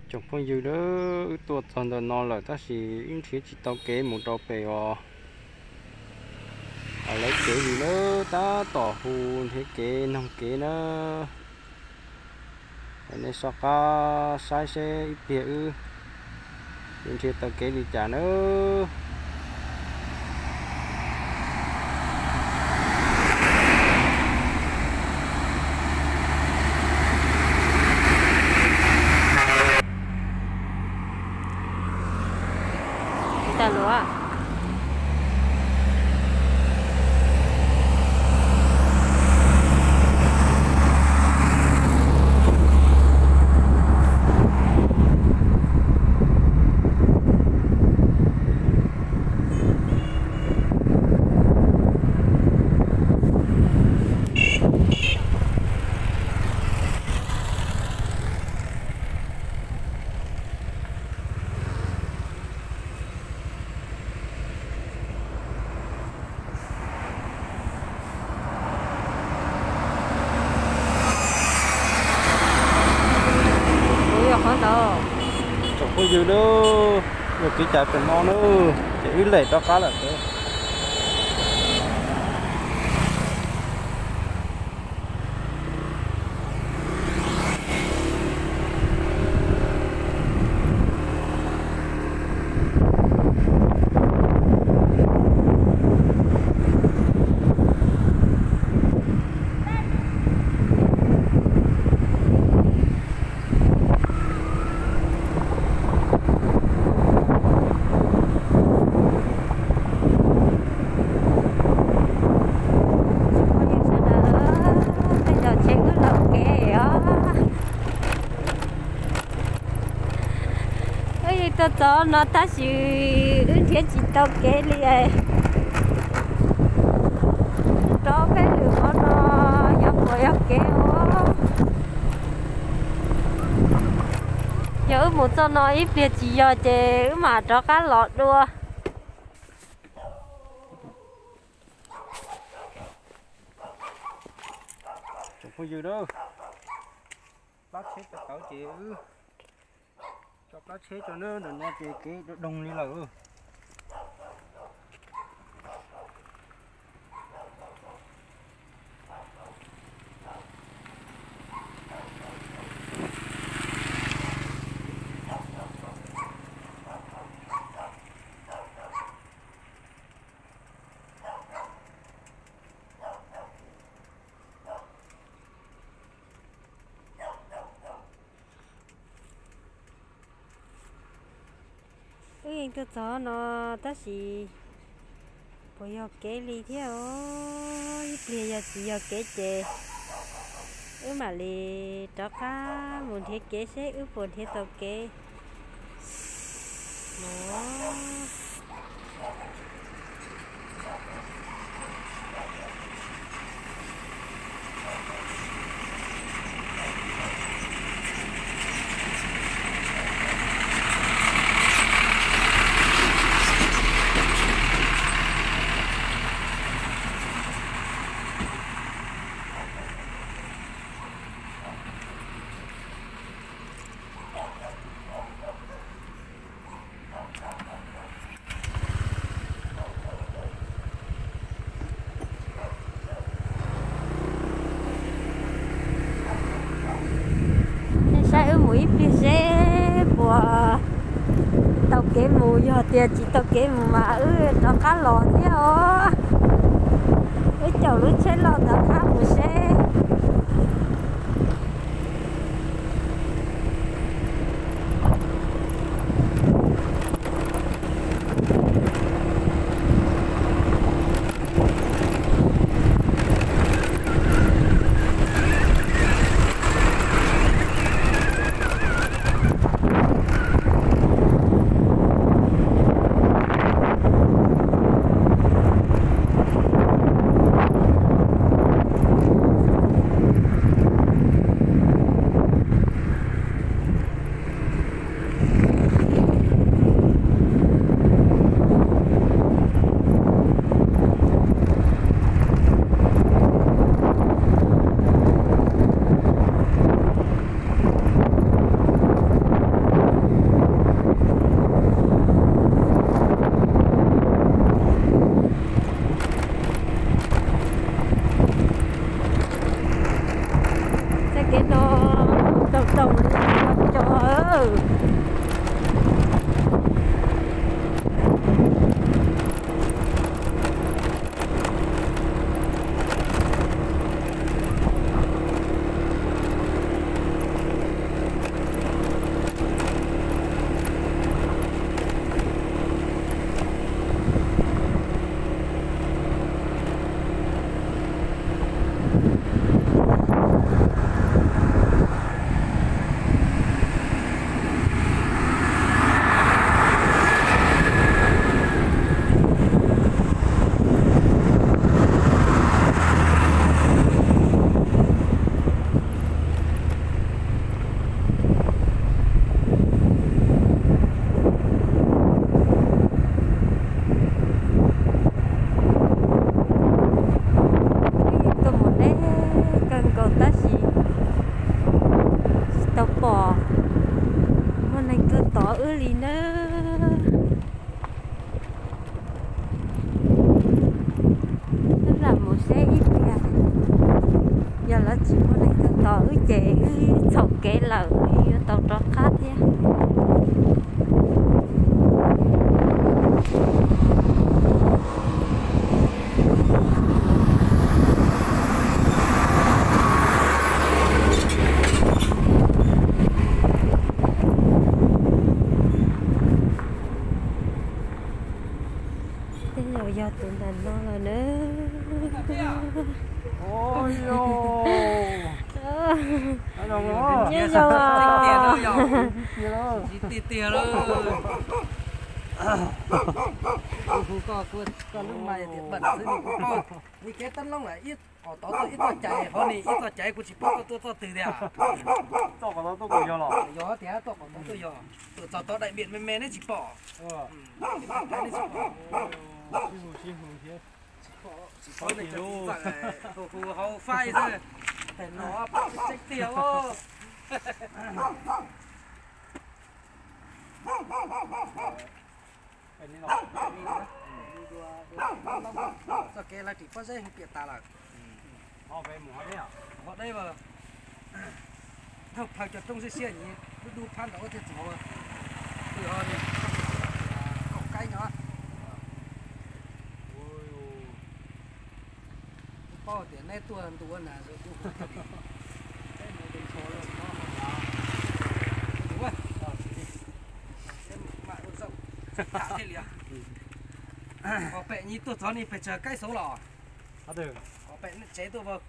Tsoom phooj ywg, wb tuaj txog ntawm no lawm tab sis wb nrhiav tsis tau kev mus rau pem os. Lawv kev li lawv tab tom hu nrhiav kev noog kev na. Nej soj qab saib seb ib pliag wb yuav nrhiav tau kev li cas nawb. Ib tag luaj. Kuv yog qhov ntawd. Tsoom phooj ywg, yog kev cai pem no na, ces wb lem rov qab lawm. Tej zaum ces wb los kev os. Wb yeej tuaj txog no tab sis wb nrhiav tsis tau kev li. Rov peb lwm qhov no yog puas yog kev os. Yog wb mus txoj no ib pliag tsis yog ces wb mam rov qab los dua. Tsoom phooj ywg, plab tsheb tau tawv ces wb tso plab tsheb tso na, ntawm no ces kev doog li lawm. Wb yeej tuaj txog no tab sis puas yog kev li thiab os. Ib pliag yog tsis yog kev ces wb mam li rov qab mus nrhiav kev seb wb puas nrhiav tau kev mus. Nej saib wb mus ib pliag seb puas tau kev mus, yog tias tsis tau kev mus mas wb rov qab los thiab os. Wb caum lub tsheb los rov qab mus seb. Tuaj mus deb kawg nkaus tab sis tsis tau pom muaj neeg tuaj tod wb li nawb. Wb lam mus seb ib pliag, yog lawv tsis muaj neeg tuaj tod wb ces wb txhaum kev lawm, wb yuav tau rov qab thiab. Tej zaum yog tus ntawm no lawm nawb. Nyob zoo. Tiag tiag lawm. Kuv hu koj, koj lub mas tias pam xwb, kuv paub li kev teeb loob lawm, ib qhov tod tuaj ib txoj cai, hov ni ib txoj cai, kuv tsis paub koj tuaj txoj twg tiag. Txoj qhov tod tuaj kuj yog los? Yog tiag, txoj qhov tod tuaj yog. Tuaj txog tod daim npiam me me neb tsis pom. Neb tsis pom. Tsis paub, tsis paub, hu hu hauv faib xwb. Tes no pom tseeb tiag os. Txoj kev lawv ris pob zeb heev tiam tas lawm. Ho deb, thauj plaws cov roob siab siab, dub dub phab ntawd thiaj txog. Kaum qaib no. Kuv paub tias neb tuaj ntu ua nas, kuv hu thiaj li, thiaj li. Pom pem nyi tuaj txog ni pes tsawg kaib xauv los? Pom pem tsev tuaj.